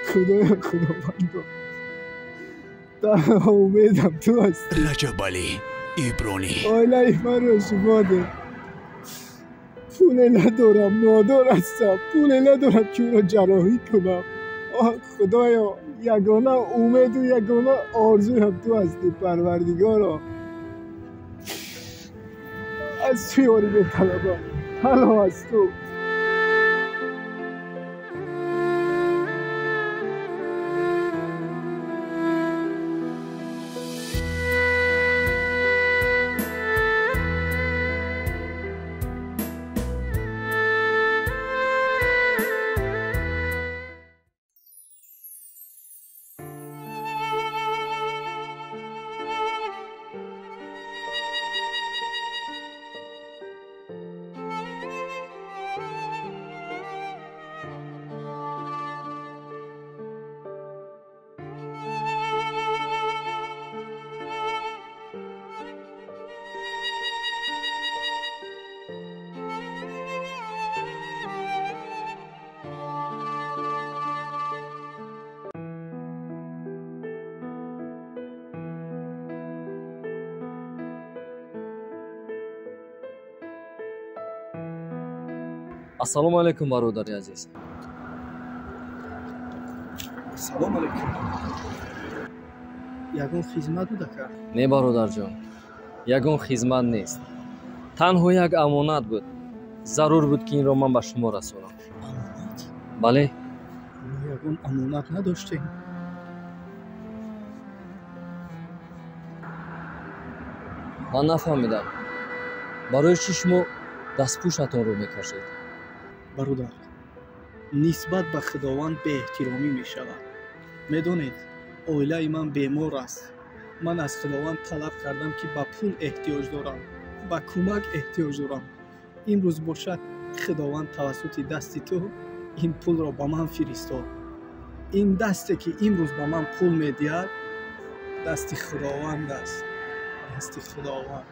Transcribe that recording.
Худоё, Худовандо, танҳо умедам ту ҳастӣ. Раҷабалӣ Ибронӣ. Оилаи манро шумо де. Пуле надорам, нодор ҳастам, пуле надорам ки ӯро ҷарроҳӣ кунам. Оҳ Худоё, ягона умеду ягона орзуям ту ҳастӣ, Парвардигоро. Аз ту ёрӣ металабам, танҳо аз ту. Ассалому алайкум, бародари азиз. Ассалому алайкум. Ягон хизмат буда кард? Не, бародарҷон, ягон хизмат нест. Танҳо як амонат буд. Зарур буд, ки инро ман ба шумо расонам. Амонат? Бале. Мо ягон амонат надоштем. Ман нафаҳмидам, барои чӣ шумо дастпӯшатонро мекашед? Бародар, нисбат ба Худованд беэҳтиромӣ мешавад. Медонед, оилаи ман бемор аст. Ман аз Худованд талаб кардам, ки ба пул эҳтиёҷ дорам, ба кӯмак эҳтиёҷ дорам. Имрӯз бошад, Худованд тавассути дасти ту ин пулро ба ман фиристод. Ин дасте, ки имрӯз ба ман пул медиҳад, дасти Худованд аст. Дасти Худованд.